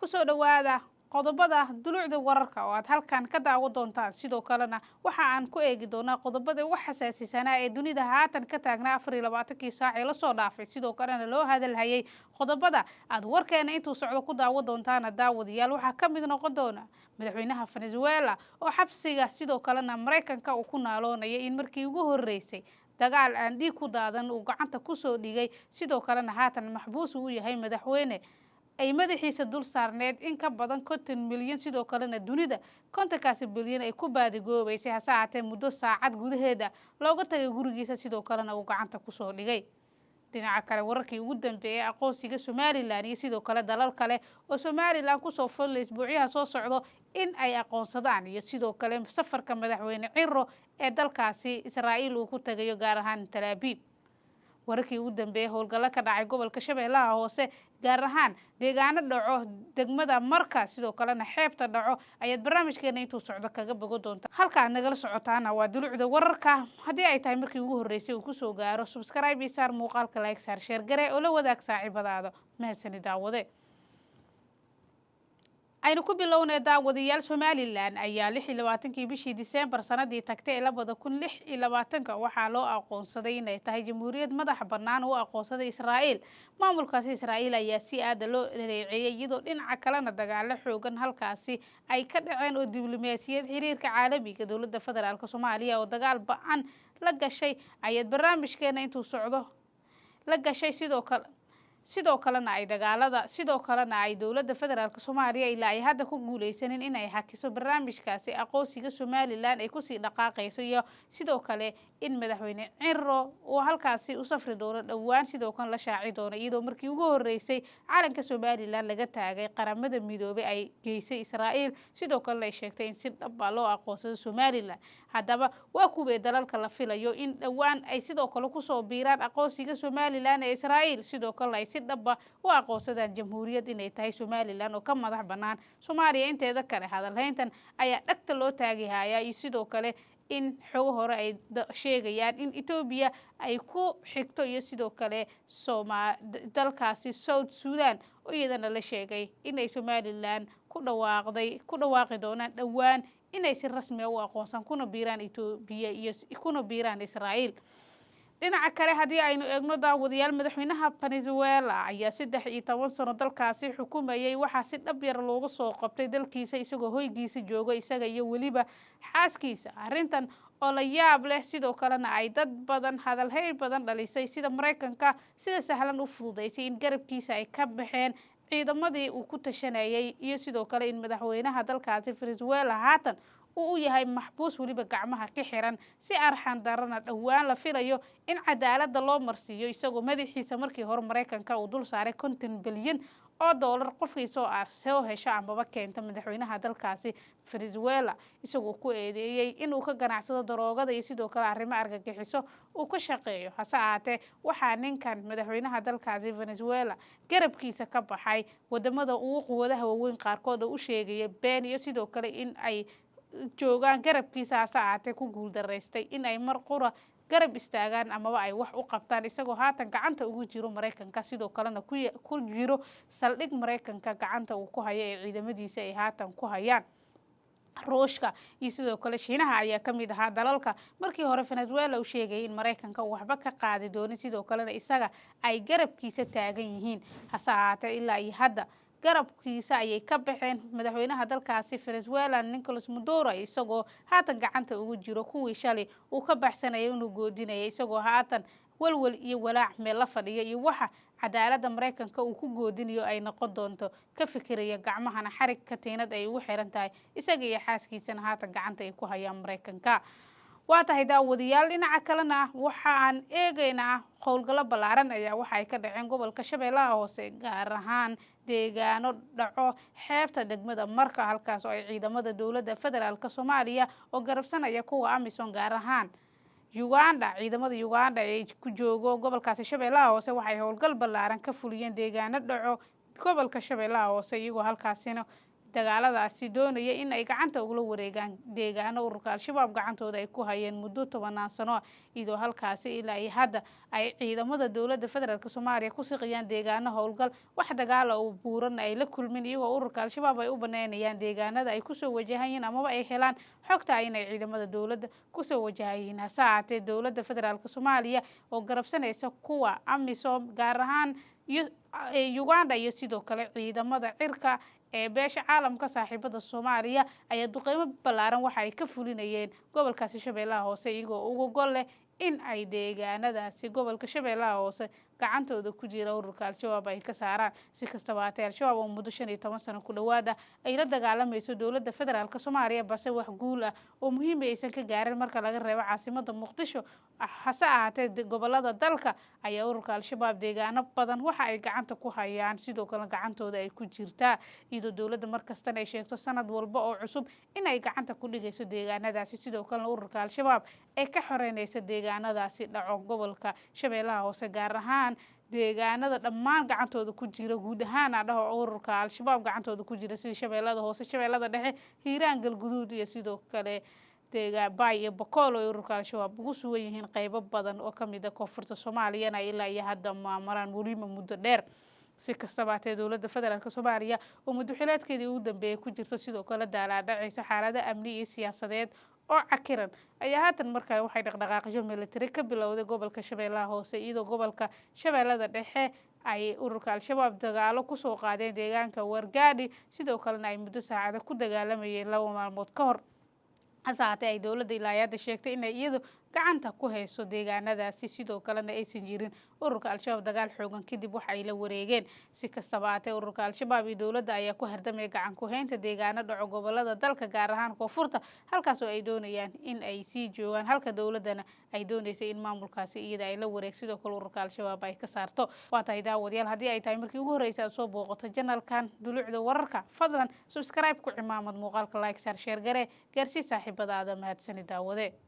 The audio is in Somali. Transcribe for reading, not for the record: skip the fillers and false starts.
Kusoo dhowaada qodobada dulucda wararka oo aad halkan ka daawo doontaan. Sidoo kalena waxa aan ku eegi doonaa qodobada ugu xasaasisanaa ee dunida haatan ka taagnaa 24kii saac ee lasoo dhaafay, sidoo kalena loo hadalhayay. Qodobada aad warkeena intuu socdo ku daawo doontaana, daawadayaal, waxaa ka mid noqon doona madaxweynaha Venezuela oo xabsiga, sidoo kalena Maraykanka uu ku naaloonaya in markii ugu horeysay dagaal aan dhiig ku daadan uu gacanta kusoo dhigay, sidoo kalena haatan maxbuus uu yahay madaxweyne ay madaxiisa dul saarneed in ka badan 50 milyan, sidoo kalena dunida 50kaasi bilyan ay ku baadigoobeysay. Hase ahaatee muddo saacad gudaheeda looga tagay gurigiisa, sidoo kalena uu gacanta kusoo dhigay. Dhinaca kale, wararkii ugu dambeeyay aqoonsiga Somaliland iyo sidoo kale dalal kale oo Somaliland kusoo follay isbuucyaha soo socdo in ay aqoonsadaan, iyo sidoo kale safarka madaxweyne Ciro ee dalkaasi Israa'iil uu ku tagayo, gaar ahaan Talaabiib. Wararkii ugu dambeeyay howlgallo ka dhacay gobolka Shabeellaha Hoose, gaar ahaan deegaano dhaco degmada Marka, sidoo kalena xeebta dhaco, ayaad barnaamijkeena intuu socdo kaga bogo doonta. Halka aad nagala socotaana waa Dulucda Wararka. Haddii ay tahay markii ugu horreysay uu kusoo gaaro, subscribe ii saar, muuqaalka like saar, share garee oo la wadaag saaxiibadaada. Mahadsani, daawade. Aynu ku bilownay, daawadayaal. Somaliland ayaa 26kii bishii Disembar sanadii tagtay ee 2026-ka waxaa loo aqoonsaday inay tahay jamhuuriyad madaxa bannaan oo aqoonsaday Israa'iil. Maamulkaasi Israa'iil ayaa si aada loo dhaleeceeyay, iyadoo dhinaca kalena dagaalo xoogan halkaasi ay ka dhaceen oo diblomaasiyad xiriirka caalamiga dowladda federaalka Soomaaliya oo dagaal ba-an la gashay ayaad barnaamijkeena intuu socdo la gashay. Sidoo kalena ay dagaalada, sidoo kalena ay dowladda federaalka Soomaaliya ilaa ay hadda ku guuleysanin inay hakiso barnaamijkaasi aqoonsiga Somaliland ay kusii dhaqaaqayso, iyo sidoo kale in madaxweyne Ciro uu halkaasi u safri doono dhowaan, sidoo kale la shaaci doono, iyadoo markii ugu horeysay calanka Somaliland laga taagay Qaramada Midoobay ay geysay Israa'iil, sidoo kalena ay sheegtay in si dhaba loo aqoonsado Somaliland. Haddaba waa kuwee dalalka la filayo in dhowaan ay sidoo kale kusoo biiraan aqoonsiga Somaliland ee Israa'iil, sidoo kalena ay si dhaba u aqoonsadaan jamhuuriyad inay tahay Somaliland oo ka madax bannaan Soomaaliya inteeda kale? Hadalhayntan ayaa dhagta loo taagihaya, iyo sidoo kale in xogo hore ay sheegayaan in Etoobiya ay ku xigto, iyo sidoo kale Soma dalkaasi South Sudan oo iyadana la sheegay inay Somaliland ku dhawaaqday, ku dhawaaqi doonaan dhowaan inay si rasmiga u aqoonsan kuna biiraan Etoobiya iyo kuna biiraan Israa'iil. Dhinaca kale, haddii aynu eegno, daawadayaal, madaxweynaha Venezuela ayaa 13 sano dalkaasi xukumayay. Waxaa si dhab yar looga soo qabtay dalkiisa isagoo hoygiisa joogo, isaga iyo weliba xaaskiisa. Arrintan oo la yaab leh, sidoo kalena ay dad badan hadalhayn badan dhalisay, sida Maraykanka sida sahlan u fududeysay in garabkiisa ay ka baxeen ciidamadii uu ku tashanayay, iyo sidoo kale in madaxweynaha dalkaasi Venezuela haatan uu u yahay maxbuus weliba gacmaha ka xiran, si arxan darana dhowaan la filayo in cadaaladda loo marsiiyo, isagoo madaxiisa markii hore Maraykanka uu dul saaray 50 bilyan oo doolar qofkii soo hesho amaba keenta madaxweynaha dalkaasi Venezuela, isagoo ku eedeeyey inuu ka ganacsado daroogada iyo sidoo kale arrimo argagixiso uu ka shaqeeyo. Hase ahaatee waxaa ninkan madaxweynaha dalkaasi Venezuela garabkiisa ka baxay wadamada ugu quwadaha waaweyn qaarkood oo u sheegaya been iyo sidoo kale in ay joogaan garabkiisa. Hase ahaatee ku guuldaraystay in ay mar qura garab istaagaan amaba ay wax u qabtaan, isagoo haatan gacanta ugu jiro Maraykanka, sidoo kalena ku jiro saldhig Maraykanka gacanta uu ku hayo ee ciidamadiisa ay haatan ku hayaan. Ruushka iyo sidoo kale Shiinaha ayaa kamid ahaa dalalka markii hore Venezuela uu sheegayay in Maraykanka uu waxba ka qaadi doonin, sidoo kalena isaga ay garabkiisa taagan yihiin. Hase ahaatee ilaa iyo hadda garabkiisa ayay ka baxeen madaxweynaha dalkaasi Venezuela Nicolas Maduro, isagoo haatan gacanta ugu jiro kuwii shalay uu ka baxsanayay inuu goodinayay, isagoo haatan walwal iyo walaac meel la fadhiyo iyo waxa cadaaladda Maraykanka uu ku goodinayo ay noqon doonto ka fikiraya, gacmahana xarig katiinad ay ugu xiran tahay, isaga iyo xaaskiisana haatan gacanta ay ku hayaan Maraykanka. Waa tahay, daawadayaal. Dhinaca kalena waxa aan eegaynaa howlgallo ballaaran ayaa waxa ay ka dhaceen gobolka Shabeellaha Hoose, gaar ahaan deegaano dhaco xeebta degmada Marka, halkaas oo ay ciidamada dowladda federaalka Soomaaliya oo garabsanaya kuwa AMISOM, gaar ahaan Uganda, ciidamada Uganda ee ku joogo gobolkaasi Shabeellaha Hoose, waxay howlgal ballaaran ka fuliyeen deegaano dhaco gobolka Shabeellaha Hoose, iyagoo halkaasina Dagaaladaasi doonaya in ay gacanta ugula wareegaan deegaano ururka Al-Shabaab gacantooda ay ku hayeen muddo 10 sano, iyadoo halkaasi ilaa iyo hadda ay ciidamada dowladda federaalk Soomaaliya ku siqiyaan deegaano howlgal wax dagaala oo buuran ay la kulmin, iyagoo ururka Al-Shabaab ay u baneynayaan deegaanada ay kusoo wajahayiin amaba ay helaan xogta inay ciidamada dowladda kusoo wajahayiin. Hase ahaatee, dowladda federaalk Soomaaliya oo garabsanaysa kuwa AMISOM, gaar ahaan iyo Uganda, iyo sidoo kale ciidamada cirka ee beesha caalamka saaxiibada Soomaaliya, ayaa duqeymo ballaaran waxa ay ka fulinayeen gobolkaasi Shabeellaha Hoose, iyagoo uga gol leh in ay deegaanadaasi gobolka Shabeellaha Hoose gacantooda ku jira ururka Al-Shabaab ay ka saaraan. Si kastaba haatee, Al-Shabaab oo muddo 15 sano ku dhowaad ah ay la dagaalamayso dowladda federaalk Soomaaliya, balse wax guul ah oo muhiima aysan ka gaarin marka laga reebo caasimada Muqdisho. Hase ahaatee, gobolada dalka ayaa ururka Al-Shabaab deegaano badan waxa ay gacanta ku hayaan, sidoo kale gacantooda ay ku jirtaa, iyadoo dowladda markastana ay sheegto sanad walba oo cusub inay gacanta ku dhigayso deegaanadaasi, sidoo kalena ururka Al-Shabaab ee ka xoreynaysa deegaanadaasi dhaco gobolka Shabeellaha Hoose, gaar ahaan deegaanada dhammaan gacantooda ku jira, guud ahaan aan dhaho ururka Al-Shabaab gacantooda ku jira, sida Shabeellada Hoose, Shabeellada Dhexe, Hiiraan, Galguduud iyo sidoo kale Baay iyo Bakool oo ururka Al-Shabaab ugu sugan yihiin qeybo badan oo kamid ah koonfurta Soomaaliyana ilaa iyo hadda maamulaan weliba muddo dheer. Si kastaba hatee, dowladda federaalk Soomaaliya oo muddo xileedkeedii ugu dambeeyay ku jirto, sidoo kale daalaadhacaysa xaalado amni iyo siyaasadeed oo cakiran, ayaa haatan markaa waxay dhaqdhaqaaqyo military ka bilowday gobolka Shabeellaha Hoose, iyadoo gobolka Shabeellada Dhexe ay ururka Al-Shabaab dagaalo kusoo qaadeen deegaanka Wargaadhi, sidoo kalena ay muddo saacada ku dagaalamayeen 2 maalmood ka hor. Hase haatee, ay dowladda ilaa hadda sheegtay inay iyadu gacanta ku hayso deegaanadaasi, sidoo kalena aysan jirin ururka Al-Shabaab dagaal xoogan kadib wax ay la wareegeen. Si kastaba haatee, ururka Al-Shabaab iyo dowladda ayaa ku hardamaya gacan ku haynta deegaano dhaco gobolada dalka, gaar ahaan koonfurta, halkaas oo ay doonayaan in ay sii joogaan, halka dowladdana ay dooneysay in maamulkaasi iyada ay la wareeg, sidoo kale ururka Al-Shabaab ay ka saarto. Waa tahay daawadayaal, haddii ay tahay markii ugu horreysay aad soo booqato channelkan Dulucda Wararka, fadlan subscribe ku cimaamad, muuqaalka like saar, share garee, gaarsii saaxiibadaada. Mahadsani daawade.